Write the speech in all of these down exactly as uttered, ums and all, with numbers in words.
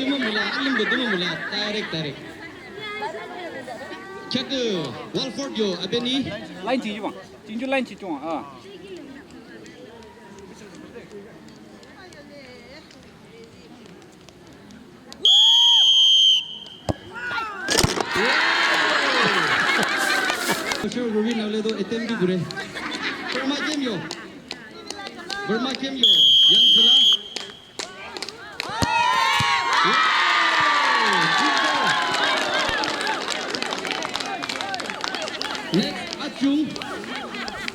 Tümü müla, alimbo tümü müla, direct, direct. Kheakü, Walford yo, Abeni. Line chi jibang, chinju line chi chung, ah. Sure, Ruby, now let's do attempt to gure. Burma game yo. Burma game yo. Yang sila. Next, Achung.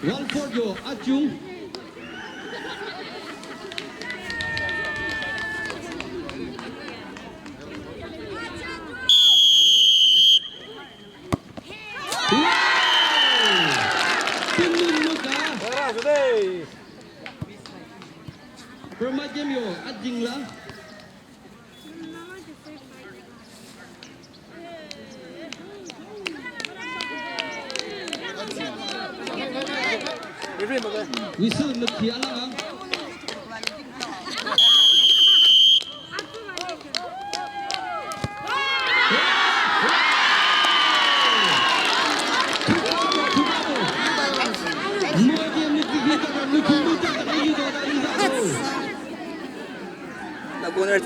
Walford yo, Achung. Wow! Burma game yo, Ajingla. Whistle mükhi alang ang.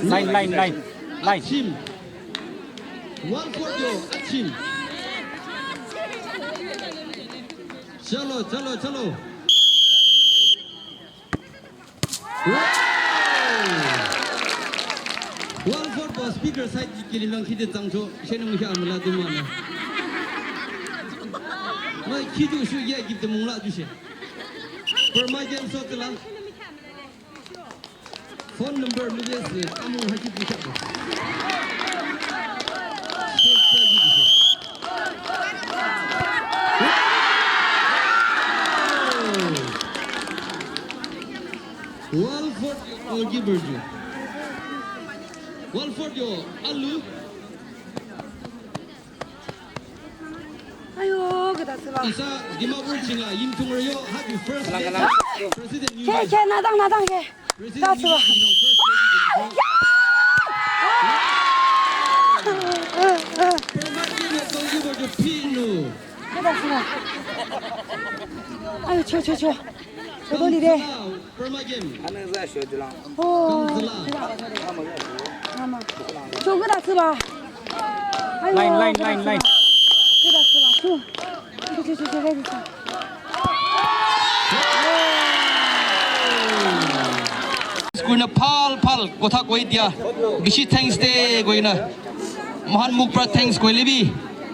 Line, line, line, line. Achim. One four yo, Achim. Chalo, chalo, chalo. Wow! One four pa speaker side ki kilim lang khide tsangcho, shene mukha amla dumana. Mai khidu shu ya gipte mungla jushe. Burma game sotla. Phone number lubes, amung hakit bichakbo. Walford yo, goalkeeper yo. Walford yo, alu. Ayo, keta thsüba. Isa Dimapur ching a Yimkhiung yo, happy first day. President. Khe, khe, nadang, nadang, khe. Keta thsüba. Keta thsüba. Ayo, cho, cho, cho. Cho to lide. Burma game. Anang za sho julang. Oh. Kangzila. Ama. Cho keta thsüba. Ayo, line, line, line, line. Keta thsüba. Cho. Cho, cho, cho, cho, cho. School na phal phal kotha koi dia. Bishi thanks de koi na. Mohan mukh pra thanks koile bi,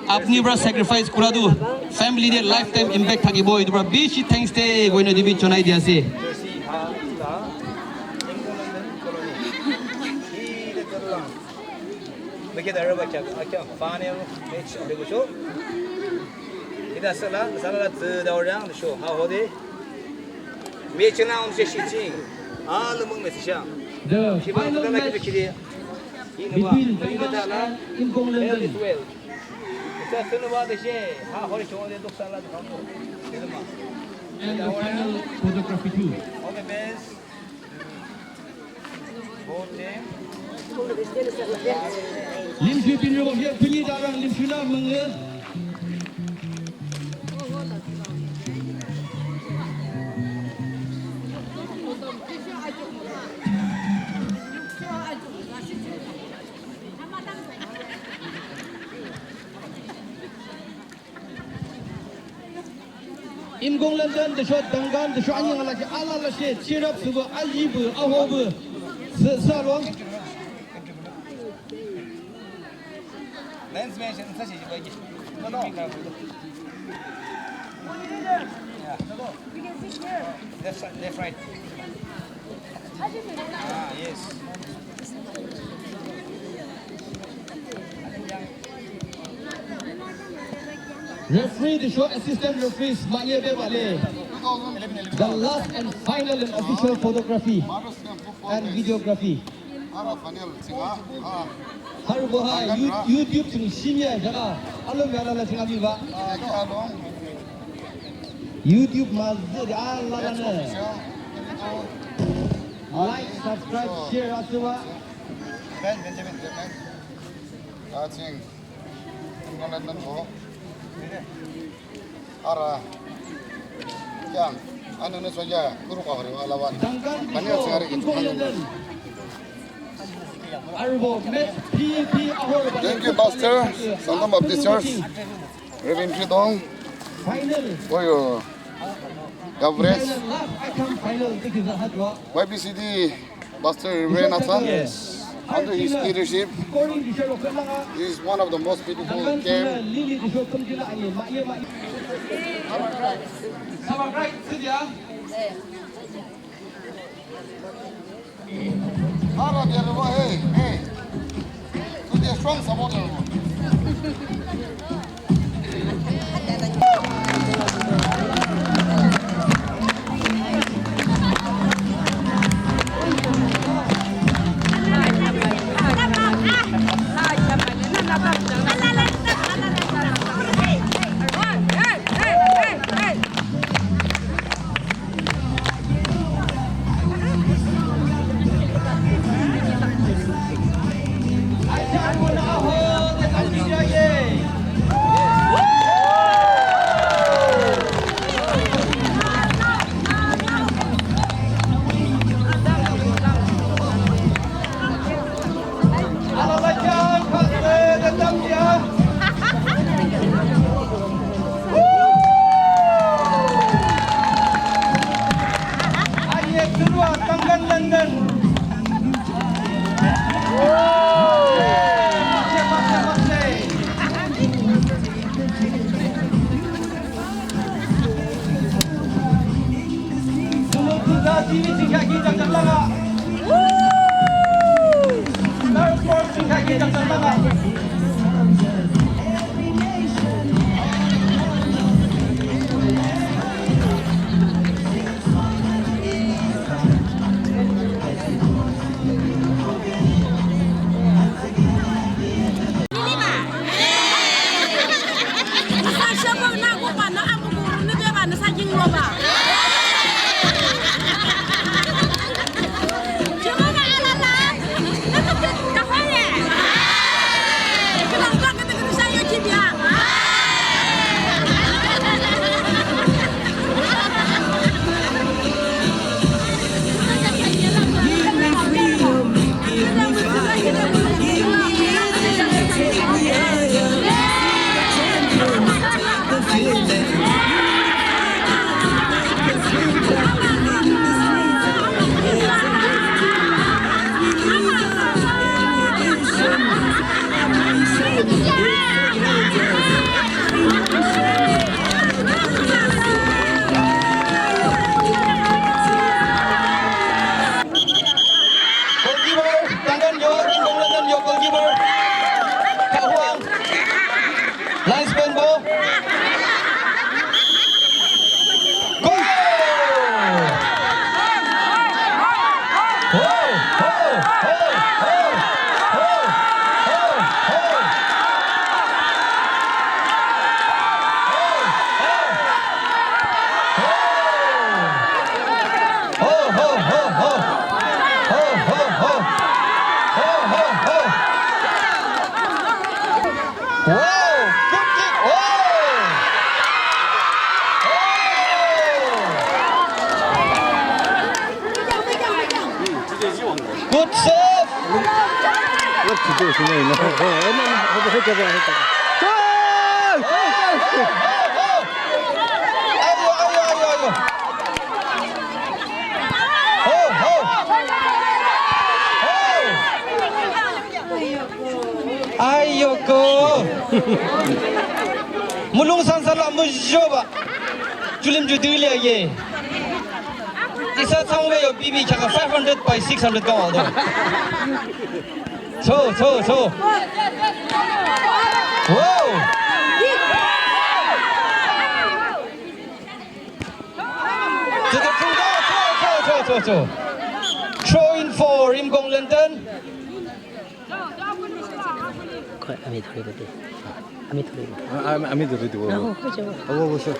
apni pra sacrifice kura tu family te lifetime impact thakibo, etu pra bishi thanks de koina etu bi jonai di ase. The final match between Dangam and Imkong London. And the final photography too. Limshu pinro ye pini darang limshu na menge. Imkong London tüsho Dangam tüsho anyang alashe alalashe cheer up thsüpü ajiba ahoba thsü thsülo. Left side, left, right. Ah, yes. Referee tüsho assistant referees mahne bebah le. The last and final and official photography and videography. Harbo ha You-, YouTube ching shimya jaka alo mya lala ching abiba. YouTube mazü de alala ne. Like, subscribe, share asüba. Japan, Benjamin, Japan. Kaching. Tingkong London ko. Ara. Yang. Anu ne soja. Kuru ka hari alawan. Kani asing hari gitu. Thank you, Pastor, Sangtam Baptist Church, Reverend Tridong, for your coverage. Y B C D Pastor Reverend Nathan, under his leadership, this is one of the most beautiful camp. Ara dia lo, hey, hey. Could be a strong supporter. Goalkeeper, Tangkan yo, Tangkan yo, goalkeeper. Kak Huang. Linesman bo. Goal! Ho, ho, ho, ho. Ho, ho, ho. Ho, ho. Ho, ho, ho, ho. Ho, ho, ho. Ho, ho, ho. Wow, good kick. Oh. Oh. Good save. Goal! Ayo, ayo, ayo, ayo. Ho, ho. Ho. Ayo ko. Mulong sansan la muzhoba. Ju lim ju dili ye. Isa thsangbe yo B B kheaka five hundred by six hundred ka wa do. Cho, cho, cho. Wow. Cho, cho, cho, cho. Throw in for Rimgong Lenten. Khoi, ami thori de. Ami thori de. Ami, ami thori de. Aho, aho, aho.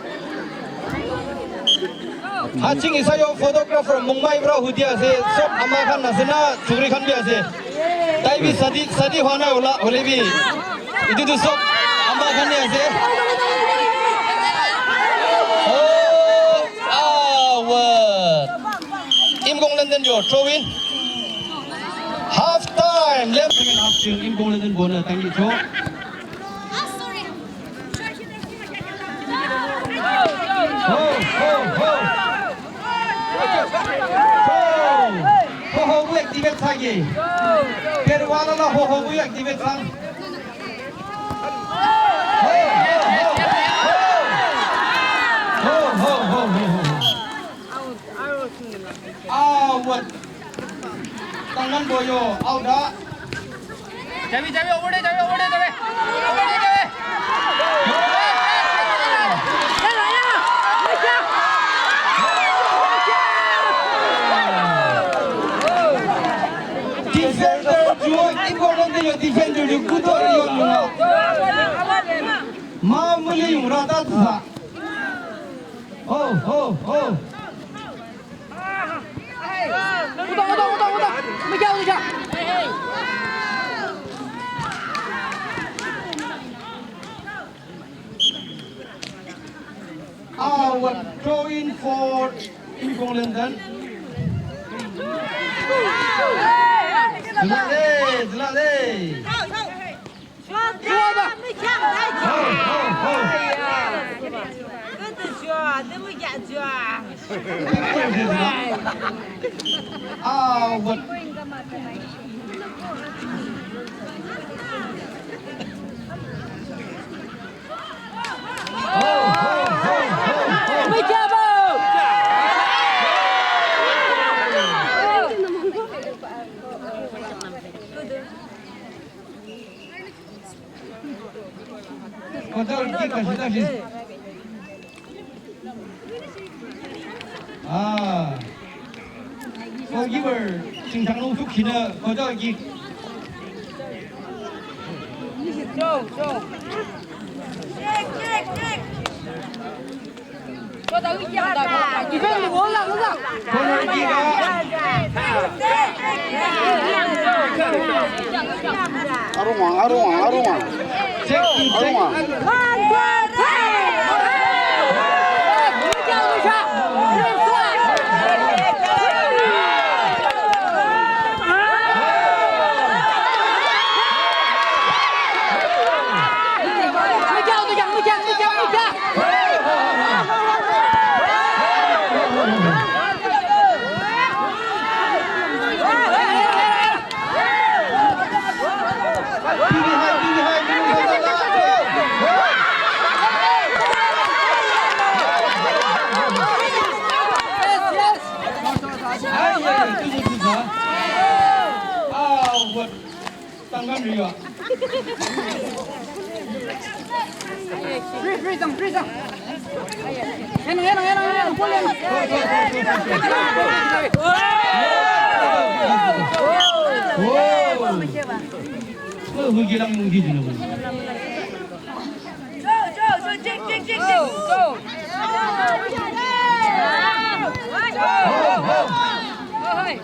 Ha ching isa yo photographer Mungmai bro hudi ase, sob ama khan ase na, chukri khan bi ase. Taibi sadi, sadi hwana ula, ulebi. Itu tu sok, ama khan ya se. Oh, awat. Imkong London yo, throw in. Half time, left. Second half, Imkong London bona, thank you, throw. Ho, ho, ho. Ho, ho, ho, activate thsakhi. Pherwala la ho, ho, activate thsang. Ho, ho, ho, ho. Ho, ho, ho, ho, ho. Out. Tangman boyo, out a. Jabe, jabe, over there, jabe, over there, jabe. Over there, jabe. Defender, juo, important yo, defender yo, good yo, yo. Ma, muli yung rata sa. Oh, oh, oh. Our throw in for Imkong London. Zlale, zlale. Kotor ki kasi taki. Ah. Goalkeeper, Chingthang Lungthuk kine, kotor ki. Arunga, arunga, arunga. Arunga. Tangam rio. Free, free, tang, free, tang. Yan, yan, yan, yan, yan, pull yan. Wow. Hugi lang, hugi lang. Go, go, go, check, check, check, check. Go, go. Go, go. Go, hey.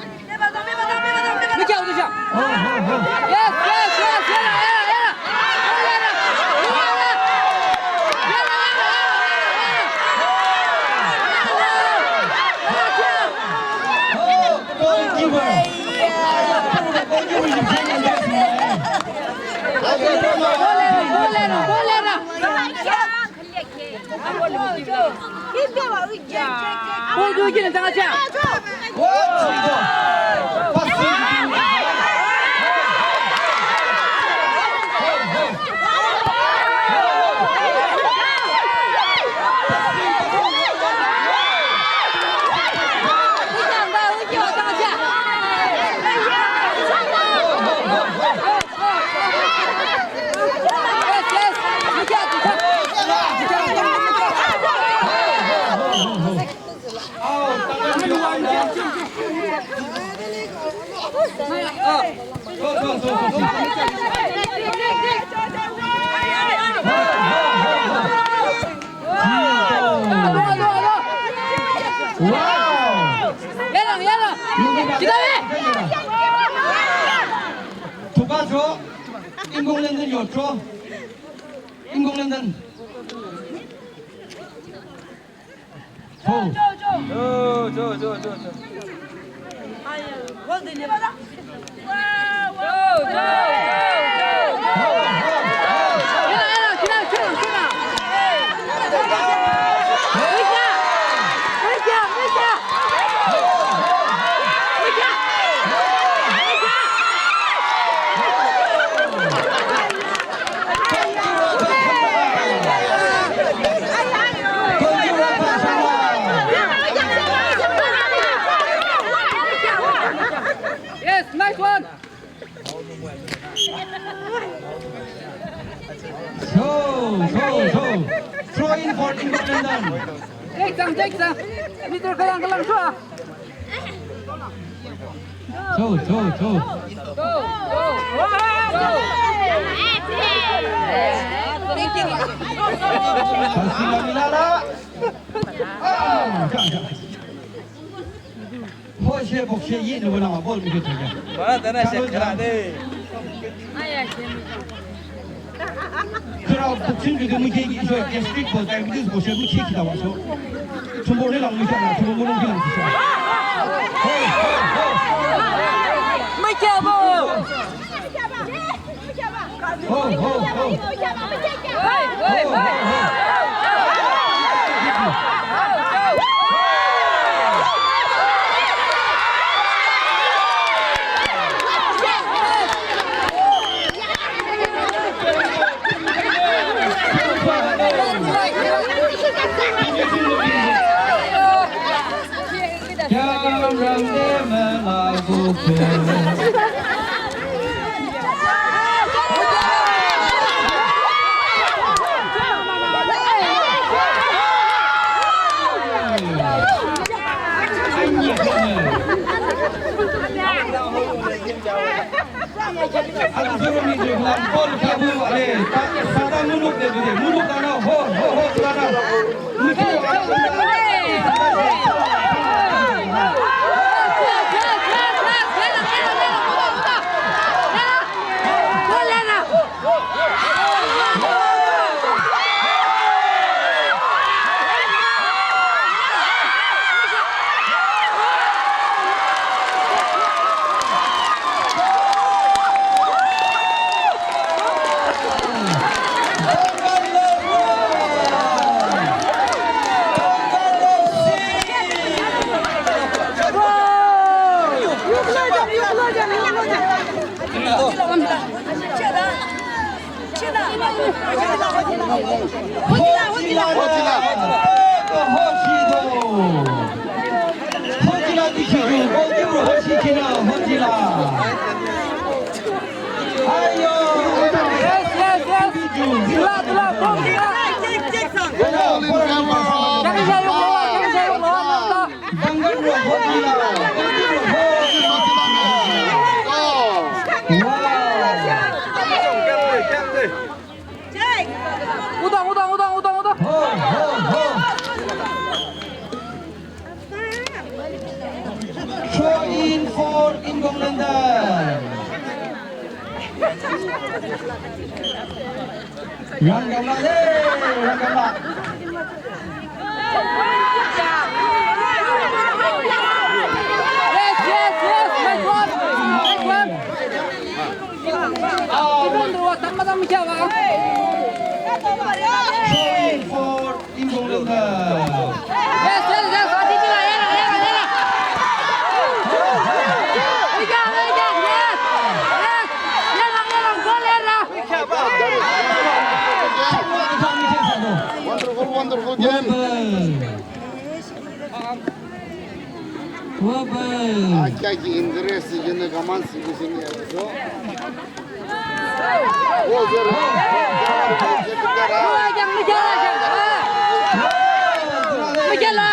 Wow! Yalang, yalang. Kita, eh. Ingonglenden yo, throw. Ingonglenden. Throw. Yes, nice one. Throw, throw, throw. Throw in for Ingonglenden. Take some, take some. Mister Kalang, Kalang, throw. Throw, throw, throw. Go, go, go. Thank you. Pasi la milala. Ah, ja, ja. Hoshe bokshe yi ne wala bol mi jota ya. Bara tana she kara de. Kara bokshe ki de mujhe ki so gastric ko diabetes ko she mujhe ki dawa so. Tumbo ne lang mujhe na, tumbo ne lang mujhe na. Ho, ho, ho. Mujhe bo. Ho, ho, ho. Ho, ho, ho. Udang, udang, udang, udang, udang. Ho, ho, ho. Throw in for Ingonglenden. Rangkama, eh, Rangkama. Yes, yes, yes. Nice one. Nice one. Yes, yes, yes. Wonderful, wonderful game. Wabei. Acha ki interest jene kaman sigi sini aso. Wo zero. Wo zero. Mujala.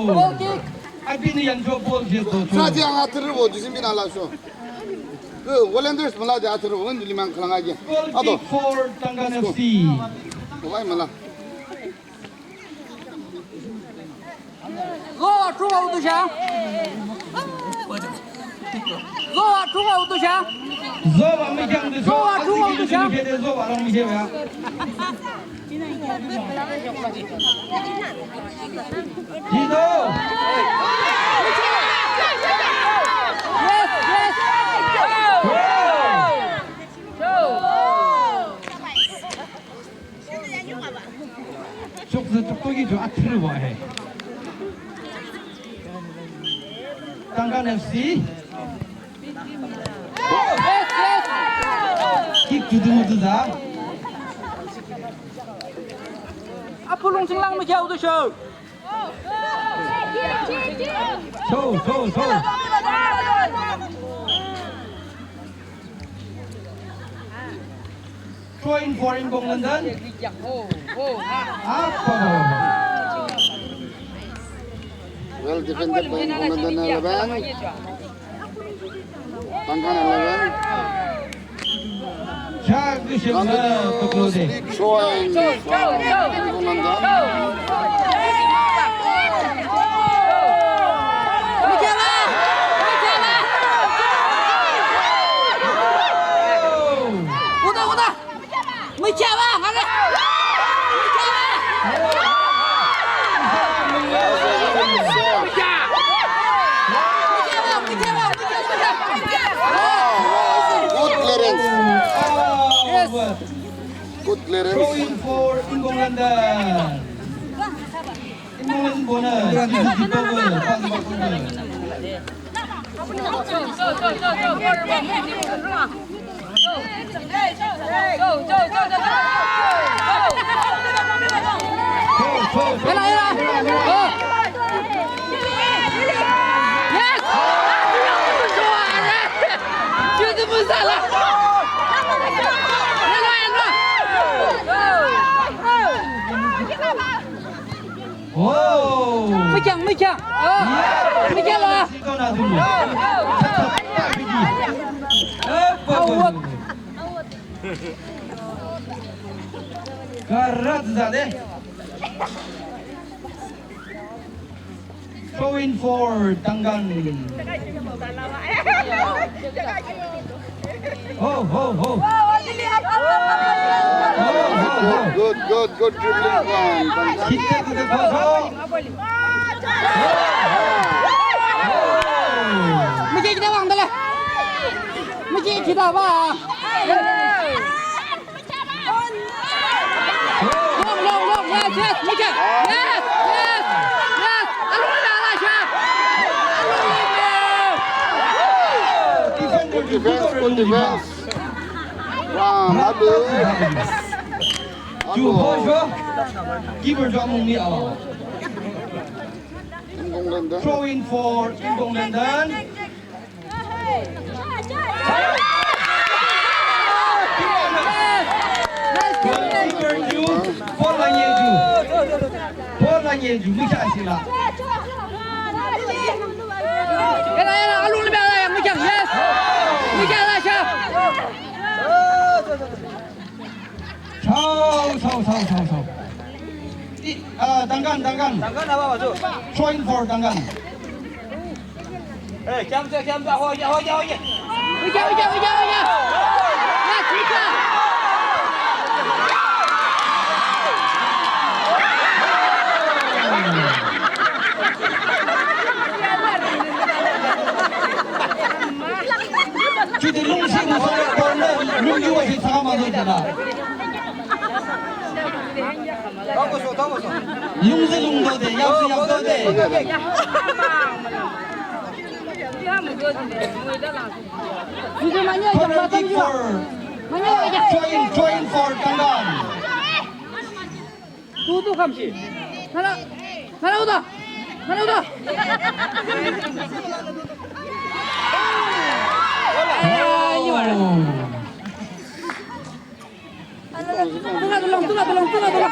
Goal kick. Bini yancho ball je to. Sa je ang athrübo, jusin bini ala so. Ke volunteers mala de athrübo, ndu limang khalang aje. Goal kick for Tangan F C. Wai mala. Zowa thunga utusha. Zowa thunga utusha. Zowa mi jang de. Zowa thunga utusha. Zowa lang mi jang ya. Jito. Yes, yes. Wow. Chukzü tuktoki ju athrübo ahe. Tangan F C. Kick ju du mu du za. Apulung singlang mi jau du show. Show, show, show. Throw in for Inbong London. Up, up, up, up. Well defended by Inbong London eleven. Tangan eleven. Chak, big throw in for Inbong London. Uda, uda. Mıchaba, ngale. Mıchaba. Mıchaba, mıchaba, mıchaba. Good clearance. Yes. Good clearance. Throw in for Inbong London. Oh. Mükheang, mükheang. Oh. Mükheang la. Karat zade. Throw in for Tangan. Ho, ho, ho. Ho, ho, ho. Good, good, good dribbling from Tangan. Kick to the post. Miji kita bang, dale. Miji kita bang. Long, long, long. Yes, yes, miji. Yes, yes, yes. Alung le ala sha. Alung le. Good defense, good defense. Wow, alu. Ju ho jo. Keeper jo mung ni awa. Inbong London. Throw in for Inbong London. Goalkeeper ju, ball la nye ju. Ball la nye ju, mükheang shi la. Yala, yala, alung le ba la, mükheang, yes. Mükheang la sha. Chao, chao, chao, chao, chao. I, ah, Tangan, Tangan. Tangan apa, Pak? Throw in for Tangan. Eh, kiam ja, kiam ja, ho ja, ho ja, ho ja. Uja, uja, uja, uja. Ya, uja. Chuti lungsi musa corner, lungsi wasi thsaka müdo jala. Lungsi lungdo de, yapsi yapdo de. Corner kick for, uh, throw in, throw in for Tangan. Tutu kamsi. Nana, nana uda. Nana uda. Tula, tula, tula, tula, tula, tula.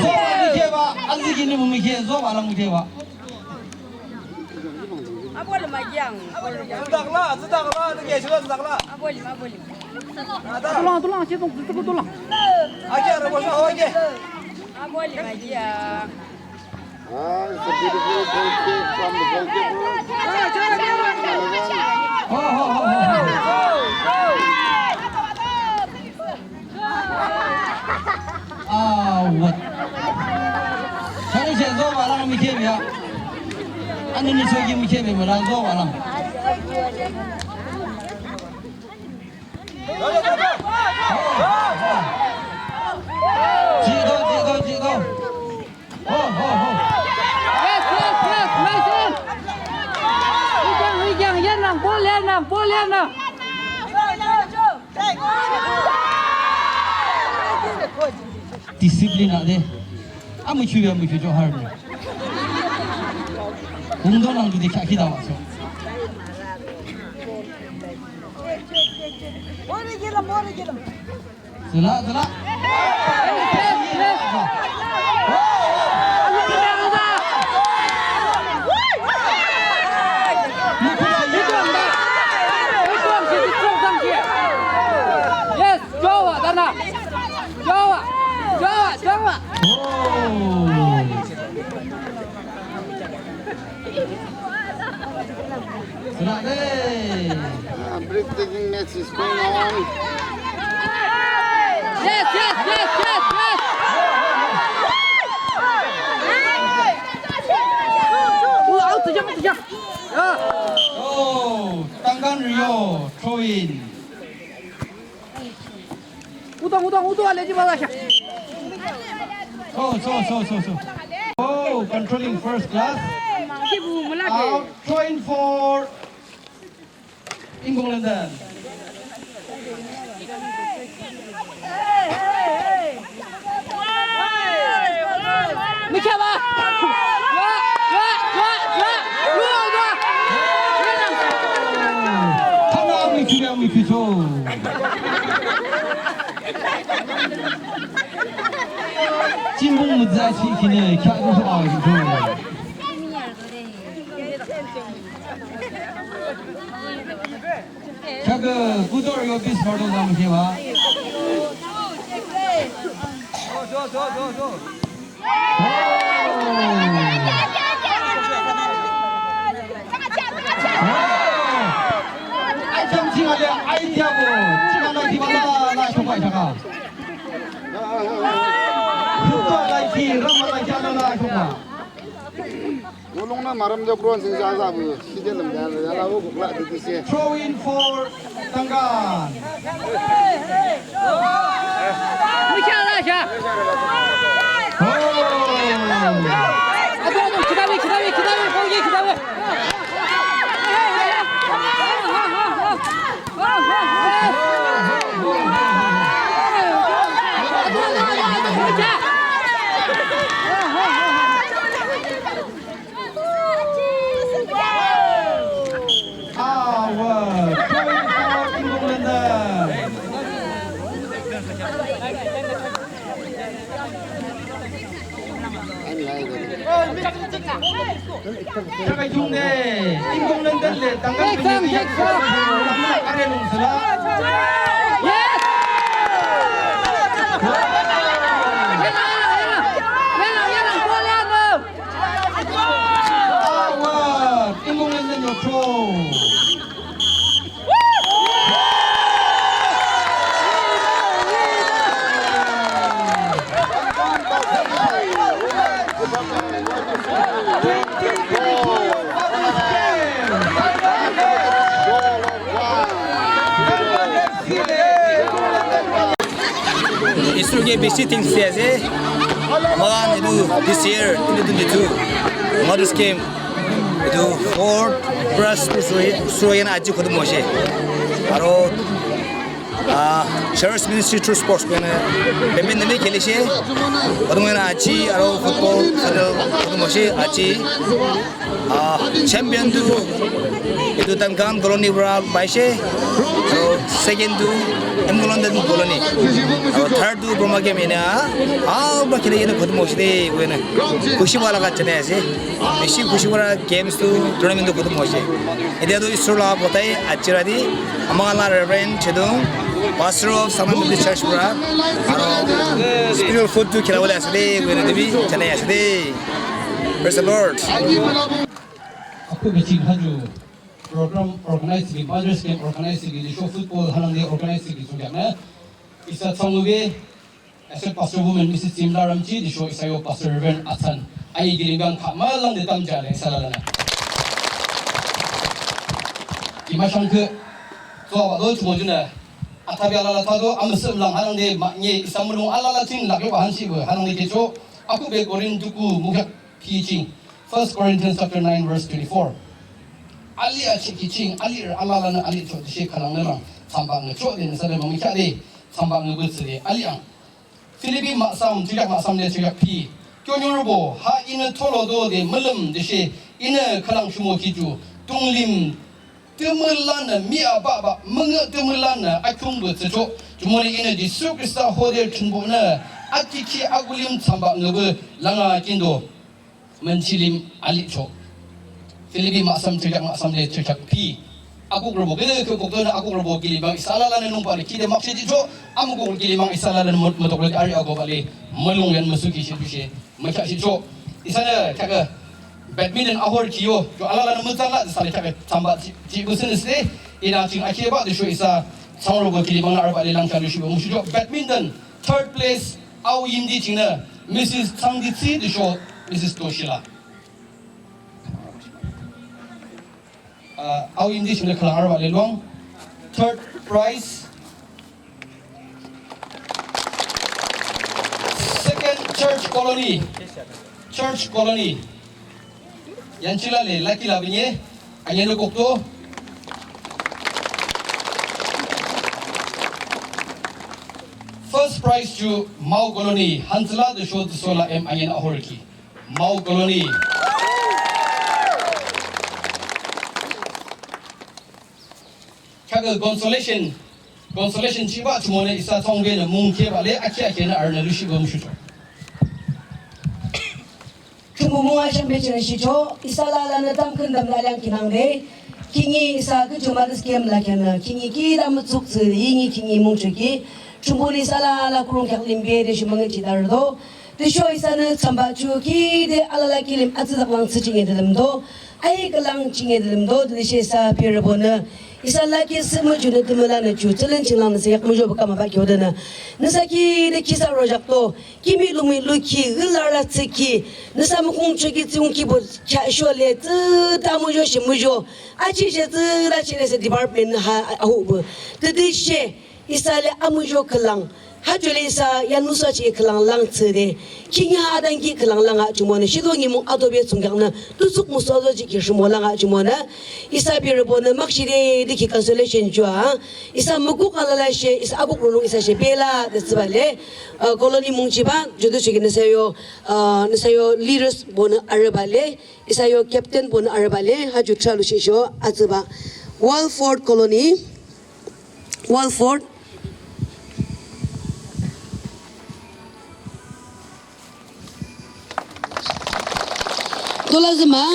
Zoba mükheah ba, azikini mükheah, zoba lang mükheah ba. Abolima yang. Zidakla, zidakla, nike shilo zidakla. Abolima, abolima. Tulang, tulang, shidong, zidakla tulang. Ake, ara bosha, ake. Abolima yang. Ah, it's a beautiful goal kick from the goalkeeper. Ho, ho, ho, ho, ho. Ah, what? Kani she zo ba lang mi khe bia. Ani ni so ki mi khe bia, ma lang zo ba lang. Jido, jido, jido. Ho, ho, ho. Yes, yes, yes, nice one. Wi jang, wi jang, yan nang, ball yan nang, ball yan nang. Discipline ade. Amuchu ya muchu jo har. Ungdo nang judi khaki da wa so. Bore gilam, bore gilam. Zila, zila. Yes, Jowa, Dana. Jowa, Jowa, Jowa. Oh. Sila de. Ah, breathtaking match is going on. Yes, yes, yes, yes, yes. Oh, out, jump, jump. Yeah. Oh, Tangan Rio, throw in. Udang, udang, udang, ala di bala siya. So, so, so, so, so. Oh, controlling first class. Out, throw in for Ingung London. Mükhewa. Wa, wa, wa, wa, wa, wa. Tana mükhewa, mükhewa. Chimbung mütsa shi kine kya ko ba ko. Kya ko kutor yo bis pardon da mükhewa. Ai, chang ching ale, ai, dia bo. Ching ale, di ba, la, la, shong ba, shaka. Kuto, la, ki, ram, la, ki, la, la, shong ba. Ngolung na maram jo bron sing sa sa bu. Side lam da, da, la, wo, bukla, di, di, se. Throw in for Tangan. Mükhewa sha. Oh. Ado, ado, kidawe, kidawe, kidawe, ball ye, kidawe. Awa, point for Ingung London. Takai jung de, Ingung London le, Tangan London le, are nung sala. Yes! Awa, Ingung London yo throw. Isuruke bishi thanks di ase. Mohan etu this year twenty twenty-two Mother's Game etu fourth prize suru, suru hoikena aji khotom hoise. Aro, ah, Church Ministry through sports koina badminton bi khelishe. Khotom hoikena aji aro football final khotom hoise aji. Ah, champion tu etu Tankan Colony para paise, aro second tu Ingung London Colony, aro third tu Roma game ine, ah, ba kile ine khutum hoshide, wene. Khushi wala ka chane ase. Bishi khushi wala games tu tournament tu khutum hoshide. Etiya tu Isor la botai ajira di, ama la Reverend Chedung, Pastor of Saman Baptist Church pura, aro spiritual food tu khila wala aside, wene debi chane aside. Praise the Lord. Ako biching haju program organize ki, Mother's Game organize ki, disho football hanangde organize ki sungyak na. Isa thsangyubi, Associate Pastor Woman Missus Simla Ramchi, disho isa yo Pastor Reverend Athan. Ayi kilim yang kama lang de tamja le isa lalana. Kima shangke, so awa do chumo juna. Athabi alala thado, amesem lang hanangde, ma nye isa mulung alala ching lak yo hansi be, hanangde kecho, ako be Korintuku mukyak kiching. First Corinthians chapter nine, verse twenty-four. Ali achi kiching, ali alala na ali cho, dishe khalang na lang, samba nge cho de, nasa de mami kya de, samba nge butsi de, ali ang. Philippi masam, chiyak masam de chiyak pi. Kyo nyorbo, ha ine tholo do de, melem, dishe, ine khalang shumo kiju, tunglim, tümülanü mi ababa münge tümülanü akhungbe tsücho. Jumoni inü Jisu Khrista hode chunbonü akiki agulim tsamba ngübe langa kindo. Münchilim alicho. Philippi masam chekak masam le chekak pi. Akuk robo kede ke koktonü akuk robo kilimang isa lalanü nungpa le kide makshe jicho. Amukuk kilimang isa lalanü mot-, motok le ari agoba le mülung yan müsuki she dushe. Mükya shicho, isanü kya ke badminton ahor kiyo, yo alala nü mütsala, isanü kya ke tsamba chi, chi business de, ina ching akheba de sho isa, tsang robo kilimang na arba le lang kya lu shibo, mushicho, badminton, third place, Ao Yimdi chingnü, Missus Tsangdi Tsi de sho, Missus Toshila. Uh, Ao Yimdi chingnü khalang arba le long. Third prize. Second Church Colony. Church Colony. Yanchila le, Lucky la binye. Anye no kokto. First prize to Mao Colony. Hansla de sho de sola em anye na ahorki. Mao Colony. Kya ke consolation, consolation chiba chumone isa tongbe ne mung keba le akia akia ne arne lushi ba mushucho. Chumu mung a shambe chere shicho, isa lalanü tamkhüntamnü aliang kinangde, kingi isa ke chuma de skem la kena, kingi ki da mutsuk tsi, yingi kingi mung chuki, chumu ni isa lala kurung kyak limbe de shumange chidardo, Tüsho isanü tsamba chu ki de alala kilim atsüdak lang tsü chinge de lümdo. Ai kalang chinge de lümdo. Tüshe isa pirübonü. Isa la ki sümü chu nü tümüla nü chu. Tsülen chinglang nü sa yak mujo baka maba kyo de nü. Nüsa ki de kisa rojak to. Kimi lumi luki, gılara tsüki. Nüsa mukung chuki tsung ki bo kya sho le tsü ta mujo shi mujo. Achi she tsü da chi le se department ha ahu bu. Tütüshe. Isa le amuzho khülang, ha ju le isa yanmuso chi khülang lang tsüde, kinga adangi khülang lang a jumonü, shido nimung adobe tsungkyangnü, tutsuk muso azo jiki shimo lang a jumonü, isa birübonü, makshide diki consolation jua, isa mukuk alala she, isa akuk rulung isa she bela de tsübale, uh, colony mungchiba, judu chiki nüsayo, uh, nüsayo leaders bonü arübale, isa yo captain bonü arübale, ha ju tralu shisho, atsüba, Walford Colony. Walford. Tolazima.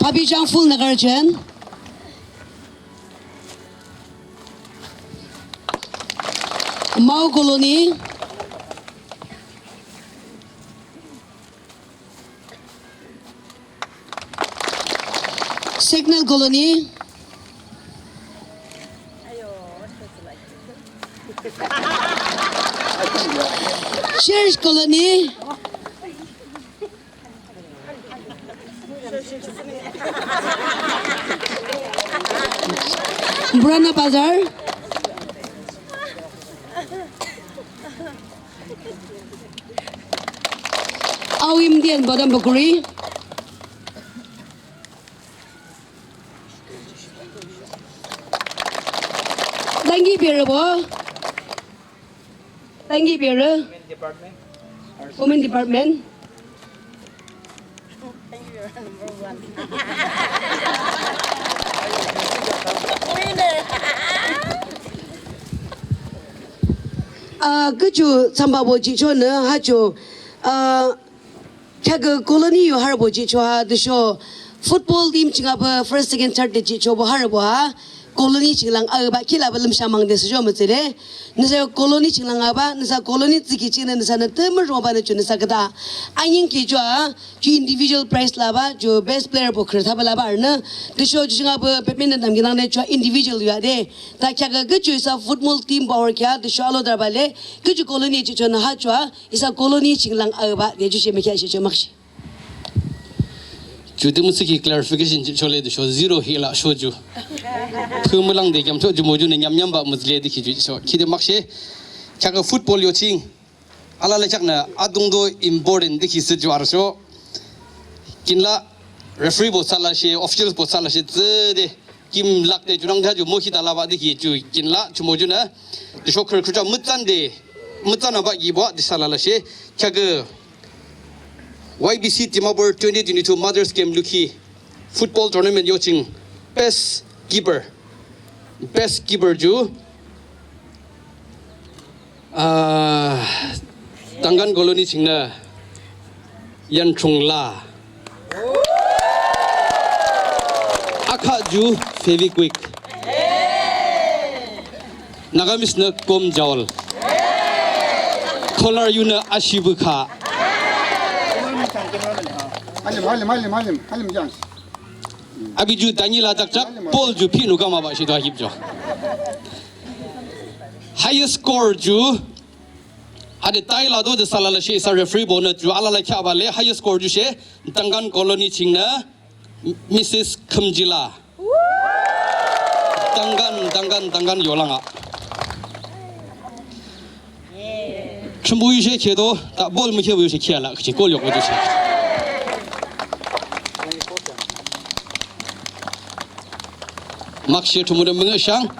Papi Jangful Nagarjan. Mao Colony. Signal Colony. Church Colony. Purana Bazar. Ao Yimdi and Badam Bakuri. Dangi Bere bo. Dangi Bere. Women Department. Women Department. Thank you, number one. Ah, küchu thsambabo jihchonü, ha cho, ah, kheakü colony yo harübo jihcho ha, tüsho football team ching aba first, second, third de jihchobo harübo ha, colony ching lang abah khilaba lümshe mangde thsücho mütsüle. Nüsa colony ching lang abah, nüsa colony thsükhi chingnü nüsanü tümü robanü cho nüsa küdah. Anyingkhi cho ha, ju individual prize labah, ju best player bo khürü thaba labah arünü. Tüsho ju ching aba badminton tamki nangne ju individual yade. Ta kheakü küchu isa football team power kheah, tüsho alodabah le, küchu colony jihchonü ha ju ha, isa colony ching lang abah, de ju she mükheahshihcho makshe. Ju tümü thsükhi clarification jihchole tüsho zero hila sho ju. Tümü langde kheamcho ju mo junü nyamnyambah mütsüle tükhi ju sho. Khide makshe, kheakü football yo ching. Alala kheaknü adungto important tükhi thsü ju arüsho. Kinla referee bo thsalashe, officials bo thsalashe, thsüde. Kim lakde junangde ha ju mohi talabah tükhi ju kinla ju mo junü. Tüsho khürü khürü ju mütsande, mütsanabah kibo de thsalalashe. Kheakü Y B C Dimapur twenty twenty-two Mothers Game lukhi football tournament yo ching best keeper. Best keeper ju, ah, Tangan Colony chingnü Yanchungla. Akha ju Fevikwik. Nagamese nü Komjaol. Kolar yunü Ashibukha. Halim, halim, halim, halim, halim, chance. Abi ju Daniela Jakjak, Paul ju Phinu Kamaba shi do hip jo. Highest score ju, hade taila do de thsalalashe isa referee bonü ju alala kheahbah le, highest score ju she, Tangan Colony chingnü, Missus Khümjila. Tangan, Tangan, Tangan yolanga. Thrünpuh yu she kheahdo, ta ball mükheahpü yu she kheahla, khechi goal yokbo ju she. Makshe Thrünpuhnü müngühshang.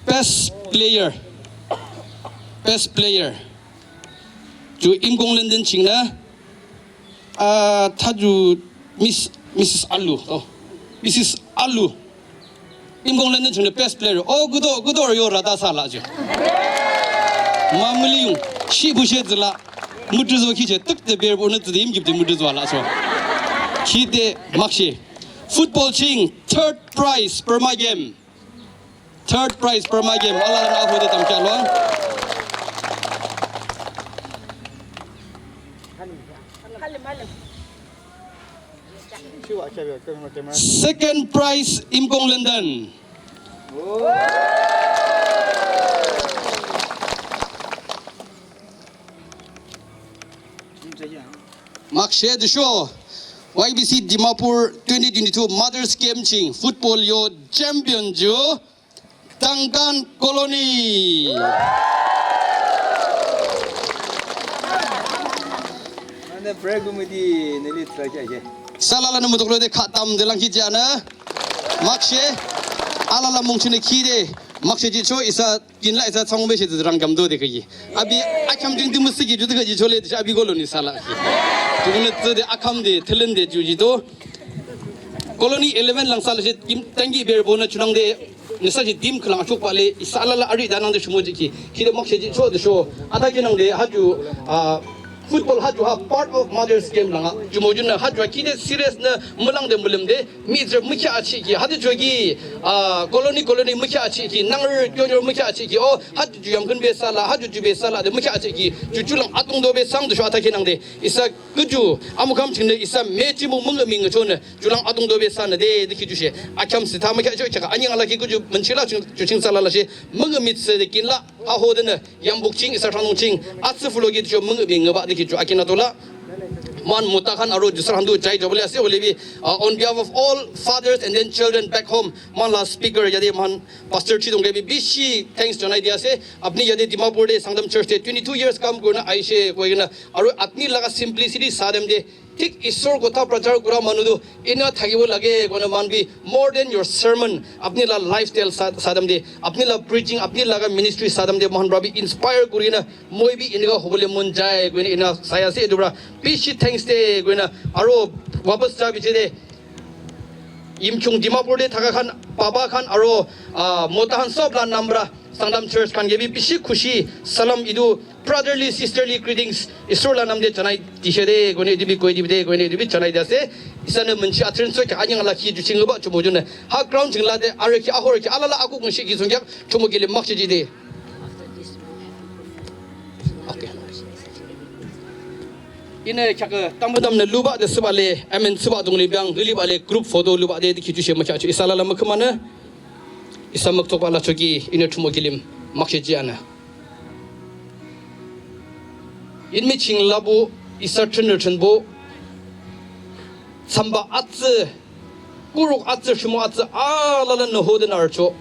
Best player. Best player. Ju Imkong London chingnü. Ah, tha ju Miss, Missus Alu, oh, Missus Alu. Imkong London chingnü best player. Oh, kudo, kudo yo rada thsala ju. Ma müli yung, shi bu she thsüla. Mütüzo khiche, tuk de bear bonü thsüde imkip de mütüzo ala so. Khide makshe. Football ching, third prize, Burma Game. Third prize Burma Game, alala nü ahode tamkhia luang. Second prize, Imkong London. Makshe tüsho, Y B C Dimapur twenty twenty-two Mothers Game ching football yo champion ju, Tangan Colony. Ane prayer committee neli tsakya ye. Isa alala nü mutuklode khatam de langkhi jana. Makshe, alala mungchine khide, makshe jicho isa kinla isa thsangbe she rang gamdo de kagi. Abi akham jing di müsiki ju de kagi chole de abi Colony thsala. Ju ne tsü de akham de thelen de ju jito. Colony eleven lang thsala she kim tangi bear bonü chunangde nüsa ji team khülang achukbah le isa alala ari danangde shumo jiki. Khide makshe jicho de sho. Ata kinangde ha ju, ah, football ha ju ha part of Mothers Game langa. Ju mo ju nü ha ju khide serious nü mülang de mülim de. Mihtsürü mükheahchiki, hade choki, ah, colony, colony mükheahchiki, nangre kyonyor mükheahchiki, oh, hade ju yamkhün be thsala, hade ju be thsala, de mükheahchiki, ju ju lang atungdo be thsang de sho athakhi nangde, isa küju, amükham chingnü isa me chimu müngümi ngüchonü, ju lang atungdo be thsanü de, de khi ju she, akheam sitha mükheahcho, chaka anying alaki küju, münchila ching, ju ching thsala la she, müngümi thsü de kinla, ahodenü, yambuk ching, isa thranung ching, atsü fuloki ju müngümi ngüba de khi ju akina tola. Mohan mota khan aro dusra khan tu jai jabole ase hoile bi, uh, on behalf of all fathers and then children back home, mohan la speaker yate mohan pastor Chidong ke bi bishi thanks janai dia ase. Apni yate Dimapur te Sangtam Church te twenty-two years kam kurina aishe koi kena, aro apni laga simplicity sa time te, thik Isor kotha prachar kura manu tu ena thakibo lage koina mohan bi more than your sermon, apni la lifestyle sa, sa time te, apni la preaching, apni laga ministry sa time te mohan para bi inspire kuri kena, moi bi eneka hobole mon jai koina ena sai ase, etu para bishi thanks de koina, aro wapas ja piche te Yimkhiung Dimapur te thaka khan, baba khan aro, ah, mota khan sob la naam para Sangtam church khan ke bi bishi khushi, salam itu brotherly, sisterly greetings, Isor la nam de janai dise de, koine itu bi koi dibi de, koine itu bi janai di ase. Isanü münchi athrin so kya anyang la ki ju ching ba chumu june. Ha ground ching la de, are ki ahor ki alala akuk ngi shi ki sung kya chumu ki le mak chi ji de. Okay. Inü kya ke tambu dam ne luba de suba le, amen suba dung le biang, liba le group photo luba de, ki ju she ma kya chu, isa la la ma kama ne. Isa mak tok ba la choki, inü chumu ki lim, mak chi ji ana. Inmi ching labu, isa chun chun bo, samba atsi, kuruk atsi, shimu atsi, alala no ho de nar cho.